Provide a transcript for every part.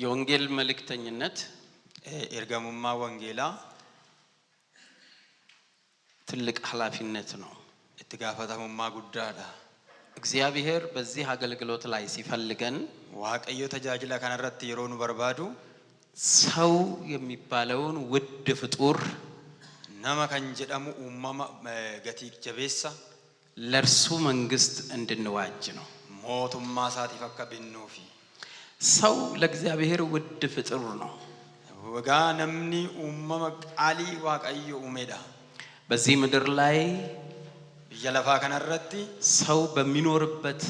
የወንጌል መልእክተኝነት Ergamummaa wangeelaa ትልቅ ኃላፊነት ነው። itti gaafatamummaa guddaadha. እግዚአብሔር በዚህ አገልግሎት ላይ ሲፈልገን Waaqayyo tajaajila kanarratti yeroo nu barbaadu ሰው የሚባለውን ውድ ፍጡር nama kan jedhamu uumama gatii jabeessa ለእርሱ መንግስት እንድንዋጅ ነው። mootummaa isaatiif akka binnuufi. ሰው ለእግዚአብሔር ውድ ፍጡር ነው። Egaa namni uumama qaalii Waaqayyo uumedha. በዚህ ምድር ላይ Biyya lafaa kanarratti ሰው በሚኖርበት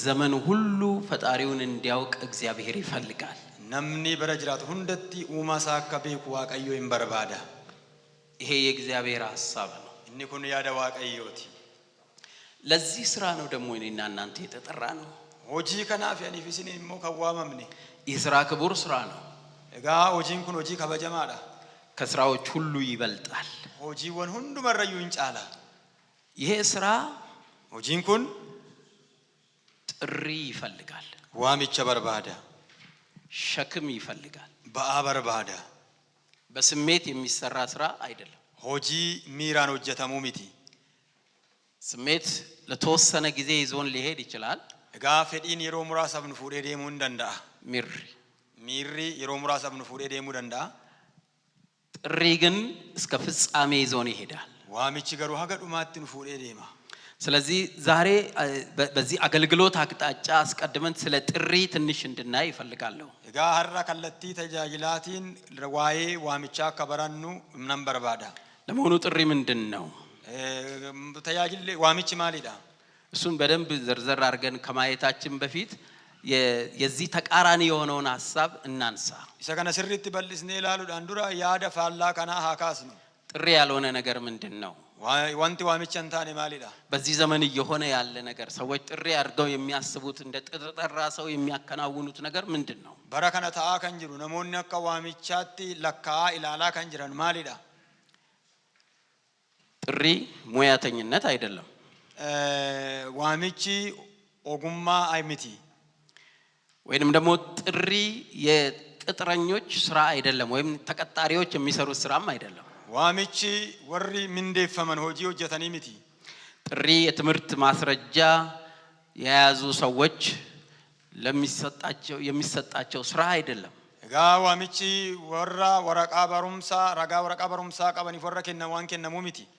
ዘመን ሁሉ ፈጣሪውን እንዲያውቅ እግዚአብሔር ይፈልጋል። namni bara jiraatu hundatti uumaa isaa akka beeku Waaqayyo hin barbaada. ይሄ የእግዚአብሔር ሐሳብ ነው። Inni kun yaada Waaqayyooti. ለዚህ ስራ ነው ደግሞ እኔና እናንተ የተጠራ ነው። Hojii kanaaf aniif isin immoo kan waamamne. ይህ ስራ ክቡር ስራ ነው። Egaa hojiin kun hojii kabajamaadha. ከስራዎች ሁሉ ይበልጣል። Hojiiwwan hundumarrayyuu hin caala. ይሄ ስራ Hojiin kun ጥሪ ይፈልጋል፣ waamicha barbaada. ሸክም ይፈልጋል። Ba'aa barbaada. በስሜት የሚሰራ ስራ አይደለም። Hojii miiraan hojjetamuu miti. ስሜት ለተወሰነ ጊዜ ይዞን ሊሄድ ይችላል። Egaa fedhiin yeroo muraasaaf nu fuudhee deemuu hin danda'a. ሚሪ Miirri yeroo muraasaaf nu fuudhee deemuu danda'a. ጥሪ ግን እስከ ፍጻሜ ይዞን ይሄዳል። Waamichi garuu haga dhumaatti nu fuudhee deema. ስለዚህ ዛሬ በዚህ አገልግሎት አቅጣጫ አስቀድመን ስለ ጥሪ ትንሽ እንድናይ እፈልጋለሁ። Egaa har'a kallattii tajaajilaatiin waa'ee waamichaa akka barannu nan barbaada. ለመሆኑ ጥሪ ምንድን ነው? Tajaajilli waamichi maalidha? እሱን በደንብ ዘርዘር አድርገን ከማየታችን በፊት የዚህ ተቃራኒ የሆነውን ሀሳብ እናንሳ። Isa kana sirriitti bal'isnee ilaaluudhaan dura yaada faallaa kanaa haa kaasnu. ጥሪ ያልሆነ ነገር ምንድን ነው? Wanti waamicha hin taane maalidha? በዚህ ዘመን እየሆነ ያለ ነገር፣ ሰዎች ጥሪ አድርገው የሚያስቡት፣ እንደ ተጠራ ሰው የሚያከናውኑት ነገር ምንድን ነው? Bara kana ta'aa kan jiru, namoonni akka waamichaatti lakkaa'aa ilaalaa kan jiran maalidha? ጥሪ ሙያተኝነት አይደለም። Waamichi ogummaa miti. ወይንም ደግሞ ጥሪ የቅጥረኞች ስራ አይደለም፣ ወይም ተቀጣሪዎች የሚሰሩት ስራም አይደለም። Waamichi warri mindeeffaman hojii hojjetanii miti. ጥሪ የትምህርት ማስረጃ የያዙ ሰዎች ለሚሰጣቸው የሚሰጣቸው ስራ አይደለም። Egaa waamichi warra waraqaa barumsaa, ragaa waraqaa barumsaa qabaniif warra kennan waan kennamuu miti.